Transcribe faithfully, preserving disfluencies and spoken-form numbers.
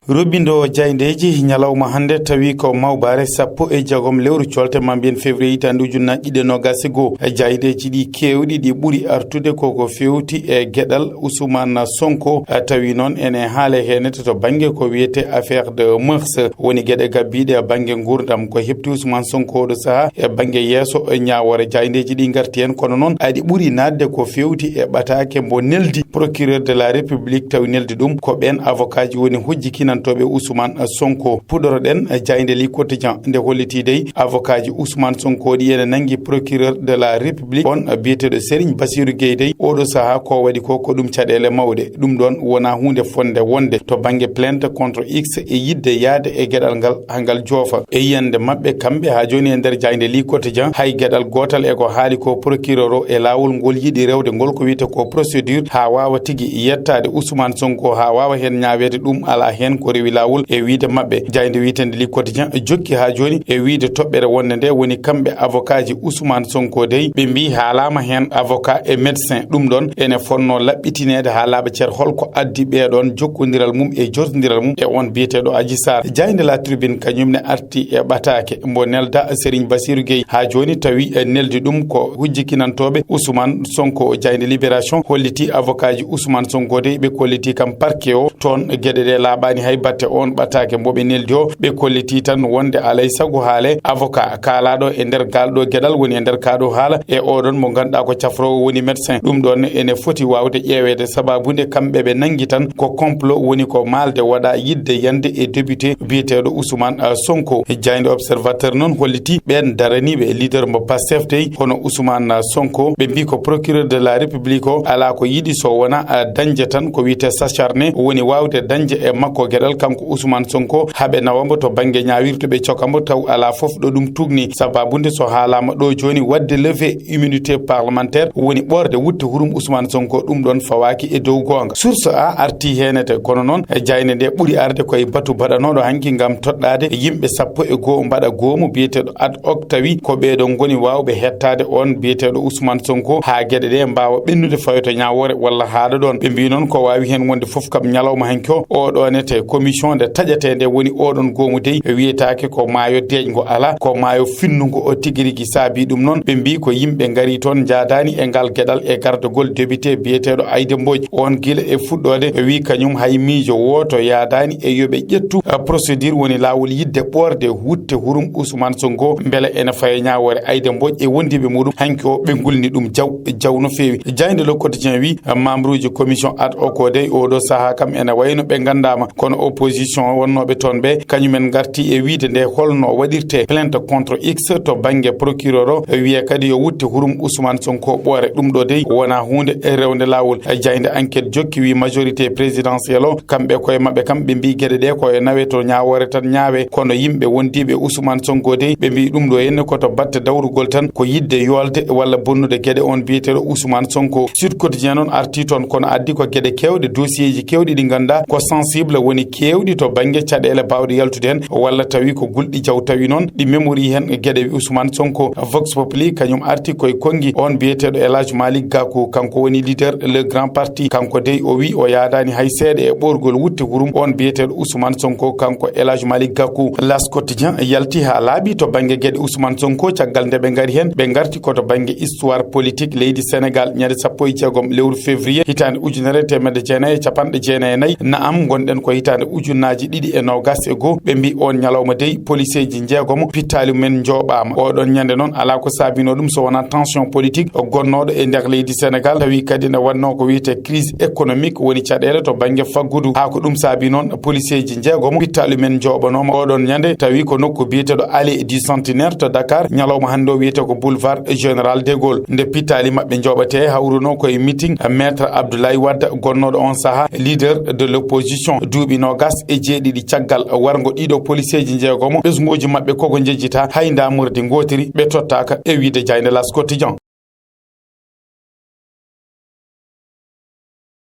Roɓɓindo jaayndeeji ñalawma hannde tawi ko mawbaare sappo e jeegom lewru colte ma mbiyen février hitaande ujunnaji ɗiɗi e noogas e goo. Jaayndeeji ɗi keewɗi ɗi ɓuri artude ko ko feewti e geɗal Ousmane Sonko. Tawi noon ene haale heen to bannge ko wiyetee affaire de mœurs, woni geɗe gabbiiɗe e bannge nguurndam. Ko heɓti Ousmane Sonko oɗo sahaa e bannge yeeso ñaawoore, jaayndeeji ɗi ngarti heen, kono noon aɗi ɓuri naatde ko feewti e ɓataake mbo neldi procureur de la République, tawi neldi ɗum ko ɓeen avocat ji woni hujjikinantooɓe Ousmane Sonko. Puɗoroɗen jaaynde Le Quotidien nde holliti dey avocat ji Ousmane Sonko ɗi ene nanngi procureur de la République on biyeteeɗo Serigne Bassirou Gueye dey oɗo sahaa ko waɗi ko ko ɗum caɗeele mawɗe. Ɗum ɗoon wonaa huunde fotnde wonde to bannge plainte contre X e yiɗde yahde e geɗal ngal haa ngal joofa. E yiyannde maɓɓe kamɓe haa jooni e nder jaaynde Le Quotidien hay geɗal gootal e ko haali ko procureur o e laawol ngol yiɗi rewde ngol ko wiyetee ko procédure haa waawa tigi yettaade Ousmane Sonko haa waawa heen ñaaweede ɗum alaa heen ko rewi laawol e wiyde maɓɓe. Jaaynde wiyeteende Le Quotidien jokki haa jooni e wiyde toɓɓere wonde nde woni kamɓe avocat ji Ousmane Sonko dey ɓe mbii haalaama heen avocat e médecin. Ɗum ɗoon ene fotnoo laɓɓitineede haa laaɓa cer holko addi ɓee ɗoon jokkondiral mum e jootondiral mum e on biyeteeɗo Adji Sarr. Jaaynde La Tribune kañum ne arti e ɓataake mbo nelda Serigne Bassirou Gueye haa jooni tawi e neldi ɗum ko hujjikinantooɓe Ousmane Sonko. Jaaynde Libération holliti avocat ji Ousmane Sonko dey ɓe kolliti kam parquet o toon geɗe ɗe laaɓaani hay batte on ɓataake mbo ɓe neldi o. Ɓe kolliti tan wonde alay sago haale avocat kaalaaɗo e nder gal ɗo geɗal woni e nder kaa ɗo haala e oɗon mo ngannduɗaa ko cafroowo woni médecin. Ɗum ɗoon ene foti waawde ƴeeweede sababu nde kamɓe ɓe nanngi tan ko complot woni ko maalde waɗa yiɗde yande e député biyeteeɗo Ousmane, ah, Sonko. Jaaynde Observateur noon holliti ɓeen daraniiɓe leader mo Pastef dey hono Ousmane, ah, Sonko. Ɓe mbii ko procureur de la République o alaa ko yiɗi so wonaa, ah, dañde tan ko wiyetee s'acharner woni waawde dañde e makko geɗal kanko Ousmane Sonko haa ɓe nawa mbo to bannge ñaawirdu ɓe coka mbo taw alaa fof ɗo ɗum tugni. Sababu nde so haalaama ɗo jooni waɗde levée immunité parlementaire woni ɓoorde wutte hurum Ousmane Sonko, ɗum ɗoon fawaaki e dow goonga. Source A arti heenete, kono noon e jaaynde nde ɓuri arde ko e batu baɗanooɗo hanki ngam toɗɗaade yimɓe sappo e goo mbaɗa goomu biyeteeɗo ad hoc, tawi ko ɓee ɗoo ngoni waawɓe hettaade on biyeteeɗo Ousmane Sonko haa geɗe ɗe mbaawa ɓennude fayo to ñaawoore walla haaɗa ɗoon. Ɓe mbii noon ko waawi heen wonde fof kam ñalawma hanki o, o ɗoonete commission nde taƴetee nde woni oɗon goomu dey wiyetaake ko maayo deeƴngo alaa, ko maayo finnungo o tigi rigi. Saabii ɗum noon ɓe mbii ko yimɓe ngarii toon njaadaani e ngal geɗal e gardagol député biyeteeɗo Aïda Mbodj. On gila e fuɗɗoode wii kañum hay miijo wooto yaadaani e yo ɓe ƴettu, ah, procédure woni laawol yiɗde ɓoorde wutte hurum Ousmane Sonko mbele ene faye ñaawoore Aïda Mbodj e wondiiɓe muɗum. Hanki o ɓe ngulni ɗum jaw jaw no feewi. Jaaynde Le Quotidien wii, ah, membre uji commission ad hoc o dey oɗo sahaa kam ene wayno ɓe nganndaama, kono opposition wonnooɓe toon ɓe kañumen ngarti e wiide nde holno waɗirte plainte contre X to bannge procureur o, wiye kadi yo wutte hurum Ousmane Sonko ɓoore. Ɗum ɗo dey wonaa huunde rewnde laawol. Jaaynde Enquête jokki wii majorité présidentielle o kamɓe koye maɓɓe kam ɓe mbii geɗe ɗe ko e nawe to ñaawoore tan ñaawe, kono yimɓe wondiiɓe Ousmane Sonko dey ɓe mbii ɗum ɗo henne ko to batte dawrugol tan ko yiɗde yoolde walla bonnude geɗe on biyeteeɗo Ousmane Sonko. Sud Quotidien noon arti toon kono addi ko geɗe keewɗe dossier ji keewɗi ɗi ngannduɗaa ko sensible woni keewɗi to bannge caɗeele baawɗe yaltude heen walla tawi ko gulɗi jaw tawi noon ɗi memorii heen geɗe Ousmane Sonko. Vox Populi kañum arti koye konngi on biyeteeɗo El Hadj Malick Gakou, kanko woni leader le grand parti. Kanko dey o wii o yaadaani hay seeɗa e ɓoorgol wutte hurum on biyeteeɗo Ousmane Sonko, kanko El Hadj Malick Gakou. L'As Quotidien yalti haa laaɓi to bannge geɗe Ousmane Sonko caggal nde ɓe ngari heen, ɓe ngarti ko to bannge histoire politique leydi Sénégal ñande sappo e jeegom lewru février hitaande ujunere e teemedde jeenayi e capanɗe jeenayi e nayi. Na'am, ngonɗen ko hitaande ujunnaaji ɗiɗi e noogas e goo. Ɓe mbii oon ñalawma dey poliseeji njeegomo pittaali mum en njooɓaama. Oɗon ñande noon alaa ko saabinoo ɗum so wonaa tension politique gonnooɗo e nder leydi Sénégal, tawi kadi ne wannoo ko wiyetee crise économique woni caɗeele to bannge faggudu. Haa ko ɗum saabi noon poliseeji njeegomo pittaali mum en njooɓanooma oɗon ñande, tawi ko nokku biyeteeɗo Allée du Centenaire to Dakar. Ñalawma hannde o wiyetee ko Boulevard Général de Gaulle. Nde pittaali maɓɓe njooɓetee hawrunoo ko e meeting Maître Abdoulaye Wade, gonnooɗo on sahaa leader de l'opposition, duuɓi noogas e jeeɗiɗi caggal warngo ɗiɗo poliseeji njeegomo. Ɓesnguuji maɓɓe koko njejjitaa, hay ndaamordi ngootiri ɓe tottaaka, e wiyde jaaynde L'As Quotidien.